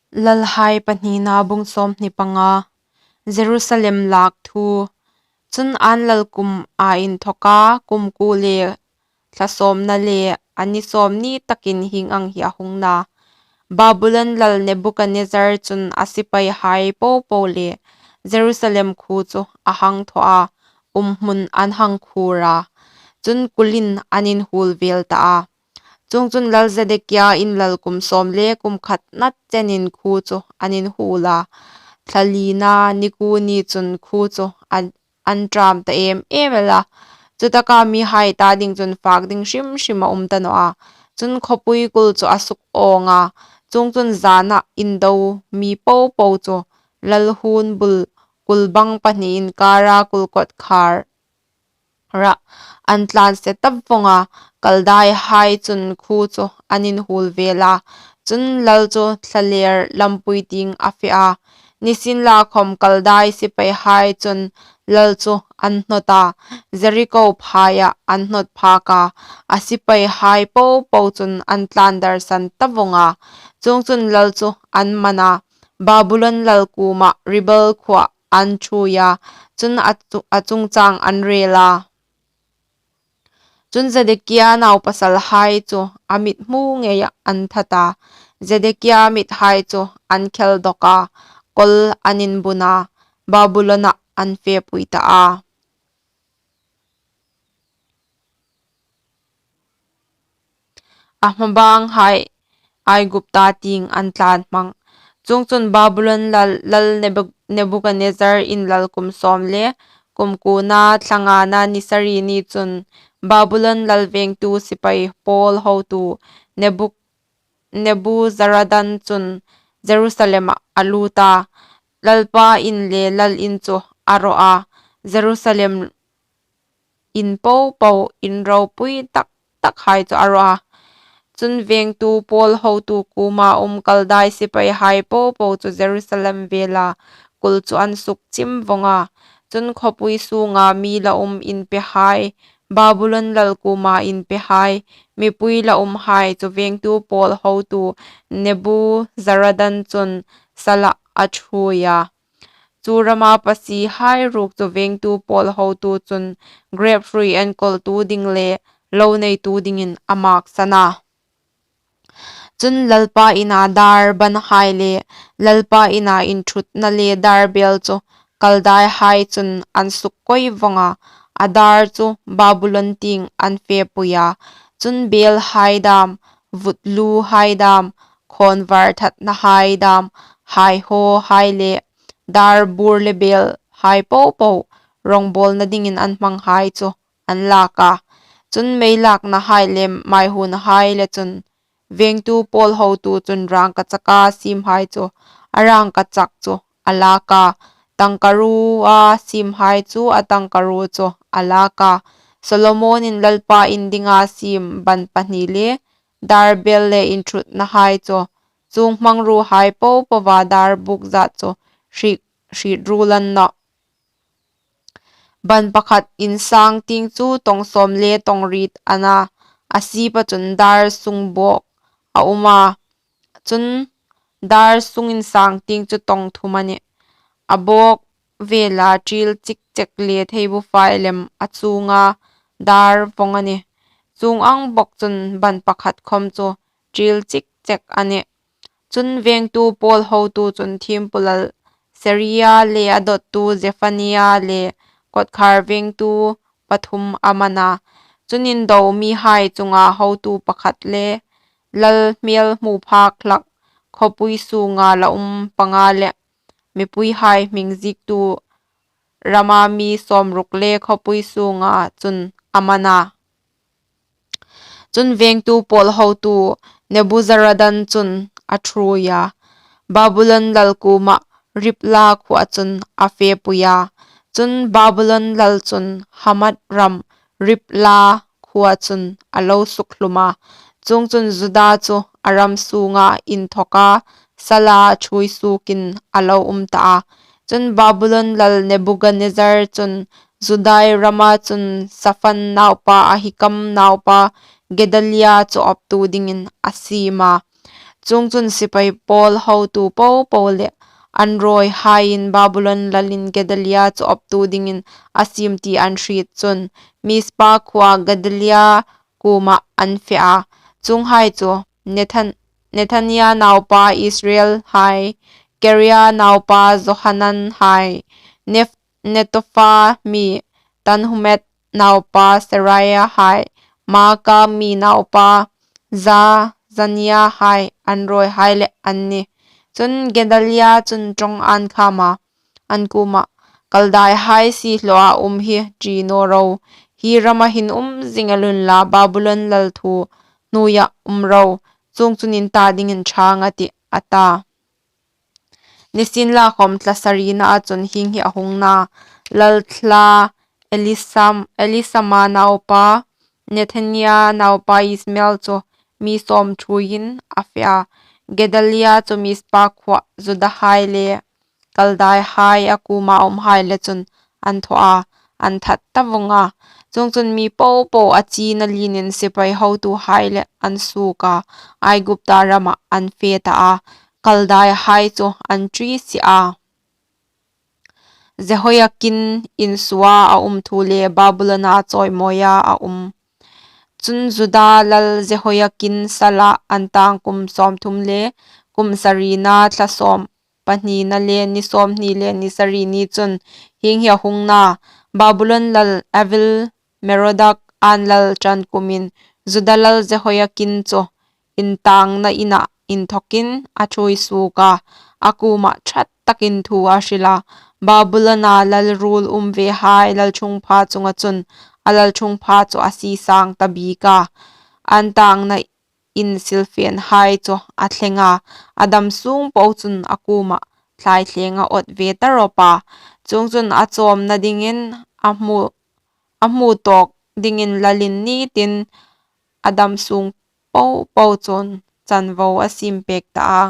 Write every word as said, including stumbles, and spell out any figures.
Lalhai pahnina bung sawmhni panga. Jerusalem lak thu. Chun an lal kum a inthawka kum kuo le thla sawmna le a ni sawm ni takin hieng ang hi a hung na. Babulon lal Nebukadnezzar chun a sipaihai popo le Jerusalem khuo chu a hang thaw a, umhmun an hang khuor a. Chun kulin an inhuol vel ta a. Chuongchun lal Zedekia inlal kum sawm le kum khatna chenin khuo chu an inhuol a. Thla lina ni kuo ni chun khuo chu an, an ṭam ta em em el a. Chutaka mihai ta ding chun fak ding hrim hrim a um ta naw a. Chun khawpui kul chu a suk awng a. Chuongchun zana indo mi popo chu lal huon bul kul bang pahni inkara kul kawtkhar ra an tlan se ta vawng a. Kaldaihai chun khuo chu an inhuol vel a. Chun lal chu thlaler lampui tieng a fe a. Nisienlakhawm Kaldai sipaihai chun lal chu an hnawt a, Jeriko phaia an hnawt phak a. A sipaihai popo chun an tlan darsan ta vawng a. Chuongchun lal chu an man a, Babulon lal kuoma Ribla khuoa an ṭhuoi a. Chun a chu-, a chungchang an rel a. Chun Zedekia naupasalhai chu a mithmu ngeia an that a. Zedekia mithai chu an khel dawk a, kol an inbun a, Babulona an fepui ta a. A hmabanghai Aigupta tieng an tlan hmang. Chuongchun Babulon lal, lal Nebu-, Nebukadnezzar inlal kum sawm le kum kuona thla ngana ni sari ni chun Babulon lal vengtu sipai pawl hotu Nebuk-, Nebuzaradan chun Jerusalem a lut a. Lalpa in le lal in chu a rawh a. Jerusalem in popo, in ropui tak takhai chu a rawh a. Chun vengtu pawl hotu kuoma um Kaldai sipaihai popo chu Jerusalem vela kul chu an suk chim vawng a. Chun khawpui sunga mi la um inpehai, Babulon lal kuoma inpehai, mipui la umhai chu vengtu pawl hotu Nebuzaradan chun sala a ṭhuoi a. Chu rama pasihai ruok chu vengtu pawl hotu chun grep hrui enkawltu ding le lo neitu dingin a maksan a. Chun Lalpa ina dar banhai le Lalpa ina inṭhutna le dar bel chu Kaldaihai chun an suk koi vawng a, a dar chu Babulon tieng an fepui a. Chun belhai dam, vutluhai dam, khawnvar thatnahai dam, haihawhai le dar bur le belhai popo rawngbawlna dingin an hmanghai chu an lak a. Chun meilaknahai le maihunhai le chun vengtu pawl hotu chun rangkachaka siemhai chu a rangkachak chu a lak a. Tangkarua siemhai chu a tangkaru chu a lak a. Solomonin Lalpa in dinga siem ban pahni le dar bel le inṭhutnahai chu chuong hmangruohai popoa dar buk zat chu hriet, hriet ruol a ni nawh. Ban pakhat insang tieng chu tawng sawm le tawng riet a na, a siepa chun dar sung bawk a um a. Chun dar sung insang tieng chu tawng thum a nih. A bawk vela ṭil chik chek le theibufa lem a chunga dar vawng a nih. Chuong ang bawk chun ban pakhat khawm chu ṭil chik chek a nih. Chun vengtu pawl hotu chun thiempu lal Seraia le a dawttu Zefania le kawtkhar vengtu pathum a man a. Chun indo mihai chunga hotu pakhat le lal hmel hmu phak hlak khawpui sunga la um panga le mipuihai hming ziektu rama mi sawmruk le khawpui sunga chun a man a. Chun vengtu pawl hotu Nebuzaradan chun a ṭhuoi a, Babulon lal kuoma Ribla khuoa chun a fepui a. Chun Babulon lal chun Hamat ram Ribla khuoa chun a lo sukhlum a. Chuongchun Juda chu a ram sunga inthawka sala ṭhuoi suokin a lo um ta a. Chun Babulon lal Nebukadnezzar chun Judai rama chun Safan naupa Ahikam naupa Gedalia chu awptu dingin a siem a. Chuongchun, sipai pâwl hotu po po le an rawihaiin Babulon lalin Gedalia chu awptu dingin a siem ti an hriet chun, Mizpa khuoa Gedalia kuomah an fe a. Chuonghai chu Nethan-, Nethania naupa Israel hai, Karea naupa Johanan hai, Nef-, Netopha mi Tanhumet naupa Seraia hai, Maaka mi naupa Jaazania hai, an rawihai le an nih. Chun, Gedalia chun ṭawng ân khâm a, an kuomah, Kaldaihai siehlawa um hi ṭi naw ro. Hi rama hin um zing el unla, Babulon lal thu hnuoia um ro. Chuongchun, in ta dingin ṭhang a tih, a ta. Nisienlakhawm, thla sarinaa chun hieng hi a hung na: Lal thla Elisam-, Elisama naupa, Nethania naupa Ismael chu mi sawm ṭhuoiin a fe a. Gedalia chu Mizpa khuoah Judahai le Kaldaihai a kuoma umhai le chun an thaw a, an that ta vawng a. Chuongchun, mi po po a china lienin sipai hotuhai le an suok a, Aigupta ramah an fe ta a, Kaldaihai chu an ṭi si a. Jehoiakin insuoa a um thu le Babulona chawimawia a um. Chun, Juda lal Jehoiakin sala an tang kum sawmthum le kum sarina, thla sawm pahnina le ni sawmhni le ni sari ni chun hieng hi a hung na: Babulon lal Avil Merodak ân lal ṭan kumin Juda lal Jehoiakin chu intangna inah inthawkin a ṭhuoi suok a, a kuomah ṭha takin thu a hril a. Babulona lal ruol um vehai lalṭhungpha chunga chun a lalṭhungpha chu a sie sâng ta bik a. An tangna in silfênhai chu a thleng a, a dam sûng po chun a kuomah thlaithlêng a awt ve ta rawp a. Chuongchun, a châwmna dingin a hmu, a hmu tâwk dingin lalin ni tin a dam sûng po po chun chanvo a siempêk ta a.